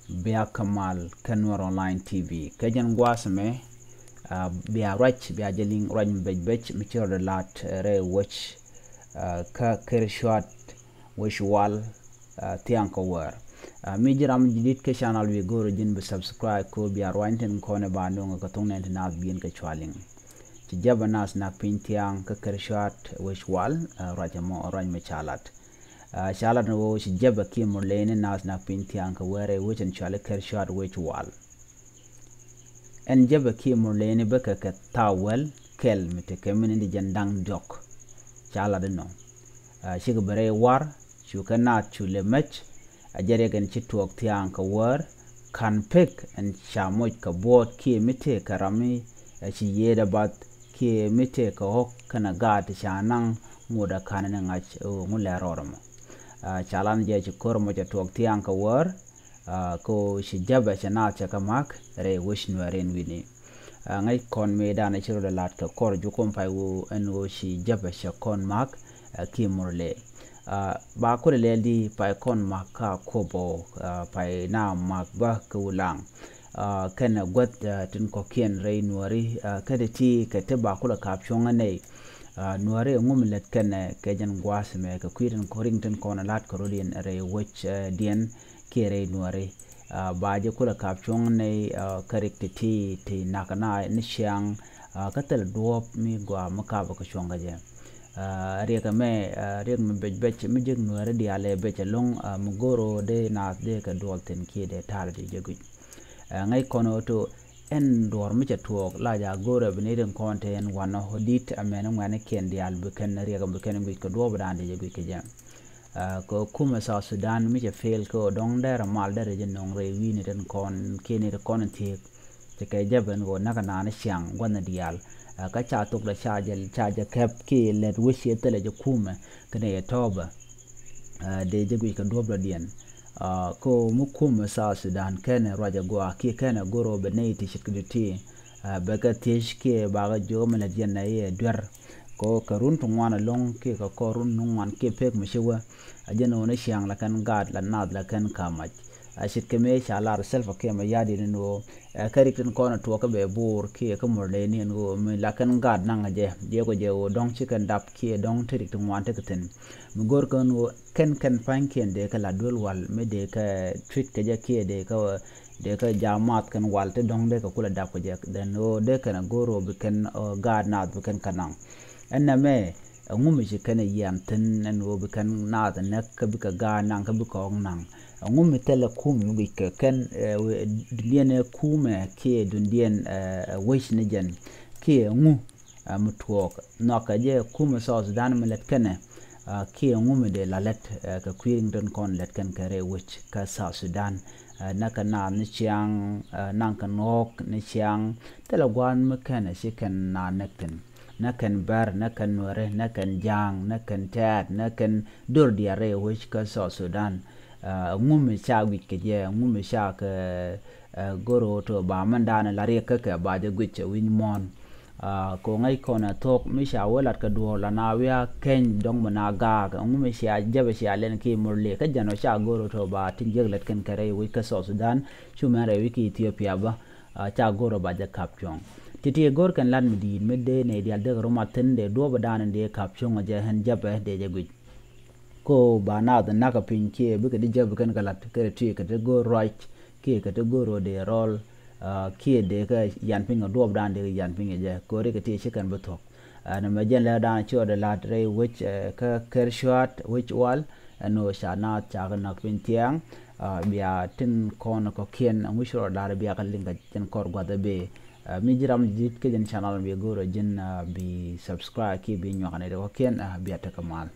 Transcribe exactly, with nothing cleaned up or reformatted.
Bia kä mal kä Nuɛr Online T V. Kä jɛn gua̱a̱th ɛmɛ, ah, bia ruac, bia jɛ liŋ ruac mi bec bec mi ci rɔɔdɛ la̱t, eh, rɛy wec, ah, kä Kër Cuat wec wal, ah, thiaŋ kä wäär. Ah, mi ji̱ ram jadid kä channel wi̱i̱ go̱o̱rä ji̱n bi subscribe kɛ ɣöö bia ruac tin kɔn ɛ ba nööŋ kɛ thok nɛn ti naath bi̱i̱n kɛ cua liŋ. Ci jäpɛ naath nak piny thiaŋ kä Kër Cuat wec wal, ah, ruac ɛmɔ, ruac mi ca lat. Ah, ca lat ni ɣöö ci jäpɛ kiɛ Murleni naath nak piny thiaŋ kɛ wäär rɛy wec ɛn cɔali Kër Cuat wec wal. Ɛn jäpɛ kiɛ Murleni bä kɛ kɛ thaw wäl kɛl mi tekɛ min in di jɛn da̱ŋ diɔ̱k. Ca lat inɔ. Ah, cikɛ bɛ rɛy war, cukɛ naath cu lɛ mec, a jɛ riɛk ɛn ci tuɔɔk thiaŋ kɛ wäär, ka̱n pek ɛn ca moc kɛ buɔɔt kiɛ mi tëë kɛ ram mi, eh, ci yiëëdɛ bath kiɛ mi tëë kɛ ɣɔ̱k kɛnɛ gaat ti ca naŋ ŋot a ka̱n ni ŋa̱c, eh, ŋu lɛ rɔɔdɛ mɔ. Ah, ca lan jɛ ci ko̱r mɔ cɛ tuɔɔk thiaŋ kɛ wäär, ah, kɛ ɣöö ci jäpɛ cɛ naath cɛ kɛ ma̱k rɛy wec Nuɛɛri ɛn wi̱ni. Ah, ŋäc kɔn mëëdan ɛ ci rɔɔdɛ la̱t kɛ kɔr jukum pay ɣöö ɛn ɣöö ci jäpɛ cɛ kɔn ma̱k, ah, kiɛ Murle. Ah, ba kulɛ lɛl di pay kɔn ma̱k ka kuɔp ɔ, ah, pay na ma̱k bä kɛ Ulaŋ. Ah, kɛnɛ guäth, ah, tin kɔ̱kiɛn rɛy Nuääri, ah, kä ti ti kɛ ti ba kulɛ ka̱p cuɔ̱ŋä nɛy. Ah, Nuääri ɛŋu mi lät kɛnɛ kɛ jɛn gua̱a̱th ɛmɛ kɛ kui̱ tin kɔ̱ riŋ tin kɔn ɛ la̱t kɛ rɔ̱diɛn rɛy wec, ah, diɛn kiɛ rɛy Nuääri. Ah, ba jɛ kulɛ ka̱p cuɔ̱ŋä nɛy, ah, kä riɛk ti ti ti nak na ni ciaŋ, ah, kä thil duɔ̱ɔ̱p mi gɔaa mi ka̱pä kɛ cuɔ̱ŋ kä jɛ. Ah, riɛk ɛmɛ, ah, riɛk mi bec bec mi jek Nuääri diaal ɛ bec ɛlɔ̱ŋ, ah, mi go̱o̱r ɣöö dee naath dee kɛ duɔl thi̱n kiɛ dee ta̱a̱ dee jɛ guic. Ah, ŋäc kɔn ɣöö to ɛn duɔ̱ɔ̱r mi cɛ tuɔɔk la jɛ a go̱o̱r ɛ bi ni rin kɔn te ɛn wanɔ ɣöö di̱t amɛn ŋuɛ̈nikiɛn diaal bi kɛn riɛk bi kɛn guic kɛ duɔ̱ɔ̱pdan dee jɛ guic kɛ jɛ. Ah, kɛ kumɛ South Sudan mi cɛ fail kɛ ɣöö dɔ̱ŋ derɛ mal derɛ jɛ nöŋ rɛy wi̱i̱ni tin kɔn kiɛ ni tin kɔn in thiek. Cɛ kɛ jäpɛ ɛn ɣöö näk ɛnan ciaŋ gua̱thni diaal. Ah, kä ca thokdɛ ca jɛ, ca jɛ kɛp kiɛ lät wec ciɛ thilɛ jɛ kumɛ kɛnɛ yɛ tɔ̱ɔ̱pɛ. Ah, dee jɛ guic kɛ duɔ̱ɔ̱p dɔ̱diɛn. Ah, kɛ ɣöö mi kumɛ South Sudan kɛnɛ ruac agɔaa kiɛ kɛnɛ go̱r ɣöö bɛ nɛy ti ce̱tkɛ ti ti, ah, bɛ kɛ thiec kiɛ bakɛ jiök mi lät yɛn ɛ i̱ ɛ duer. Kɛ ɣöö kɛ run ti ŋuan ɛlɔ̱ŋ kiɛ kɛ kɔr run ti ŋuan kiɛ pek mi ci wä. A jɛn ɣöö ni ciaŋ la kɛn gaat la naath la kɛn ka̱m mac. A ce̱tkɛ mëë ca lar Salva Kiir Mayardit ɛn ɣöö, eh, kä riɛk tin kɔn ɛ tuɔɔk kä bɛ Bor kiɛ kä Murleni ɛn ɣöö mi la kɛn gaat naŋ a jɛ, jɛ kɔ jɛ ɣöö dɔ̱ŋ ci kɛn dap kiɛ dɔ̱ŋ te riɛk ti ŋuan tekɛ thi̱n. Mi go̱r kɛn ɣöö kɛn kɛn pa̱nykiɛn dee kɛ la duel wal mi dee kɛ treat kɛ jɛ kiɛ dee kɛ, dee kɛ jamath kɛn wal te dɔ̱ŋ dee kɛ kulɛ dap kɛ jɛ. Then ɣöö dee kɛn a go̱r ɣöö bi kɛn, eh, gaat naath bi kɛn kɛ naŋ. Ɛn nɛmɛ, ɛŋu mi ci kɛn ɛ yian thi̱n ɛn ɣöö bi kɛn naath ɛ näk kä bikɛ gaat naŋ kä bikɛ ɣɔ̱k naŋ? Ɛŋu mi thilɛ kum mi guic kɛ kɛn, eh, we-, dundiɛn ɛ kumɛ kiɛ dundiɛn, eh, wec ni jɛn? Kiɛ ɛŋu, eh, mi tuɔɔk nhɔakɛ jɛ kumɛ South Sudan mi lät kɛnɛ, eh, kiɛ ɛŋu mi dee la lät, eh, kɛ kui̱ riŋ tin kɔn lät kɛn kɛ rɛy wec kä South Sudan? Eh, näkɛ naath ni ciaŋ, eh, naŋkɛ nhɔɔk ni ciaŋ, thilɛ gua̱a̱th mi kɛnɛ ci kɛn naath näk thi̱n. Nä kɛn Bär, nä kɛn Nuɛri, nä kɛn Ja̱a̱ŋ, nä kɛn Tɛ̈t, nä kɛn döör diaal rɛy wec kä South Sudan. Ah, ɛŋu mi ca guic kɛ jɛ, ɛŋu mi ca kɛ, eh, go̱r ɣöö to ba mɛndan la riɛk kä kɛ ba jɛ guic ɛ wi̱ny muɔ̱ɔ̱n. Ah, kɛ ɣöö ŋäc kɔn ɛ thuɔ̱k mi ca wä lat kɛ duɔ̱ɔ̱r la na wiaa keny dɔ̱ŋ mi na gaak, ɛŋu mi cia jäpɛ cia lɛn ki Murle kä jɛn ɔ ca go̱r ɣöö to ba tin jiäk lät kɛn kɛ rɛy wec kä South Sudan, cu mɛn rɛy wec ki Ethiopia bä. Ah, ca go̱r ɔ ba jɛ kap cuɔ̱ŋ. Ti̱ti̱ go̱r kɛn lat mi di̱i̱t mi dee nɛy diaal dee kɛ rum a thi̱n dee duɔ̱ɔ̱p ɛ da̱a̱n in dee kap cuɔ̱ŋ ɔ jɛ ɣän jäpɛ dee jɛ guic. Ko ba naath in nakä piny kiɛ bikɛ di jäpɛ kɛn kɛ lat kɛ ti ti kɛ ti go̱r ruac kiɛ kɛ ti go̱r ɔ dee rɔl, ah, kiɛ dee kɛ yan piny kɛ duɔ̱ɔ̱p da̱a̱n dee kɛ yan piny kɛ jɛ. Ko ri kɛ ti ci kɛn bi thuɔ̱k. Ah, nɛmɛ jɛn lɛ da̱a̱n ci ɔ dee lat rɛy wec, eh, kä Kër Cuat wec wal. Ɛn ɣöö ca naath ca kɛ näk piny thia̱a̱ŋ, ah, bia tin kɔn kɔ̱kiɛn ɛŋu ci rɔ da̱r bia kɛ liŋ kɛ jɛn kɔr gua̱th ɛ bëë. Ah, mi ji̱ ram ji̱ kä jɛn channel mi go̱o̱r ɔ ji̱n, ah, bi subscribe kiɛ bi nyuak ni ti kɔ̱kiɛn, ah, bia tekɛ mal.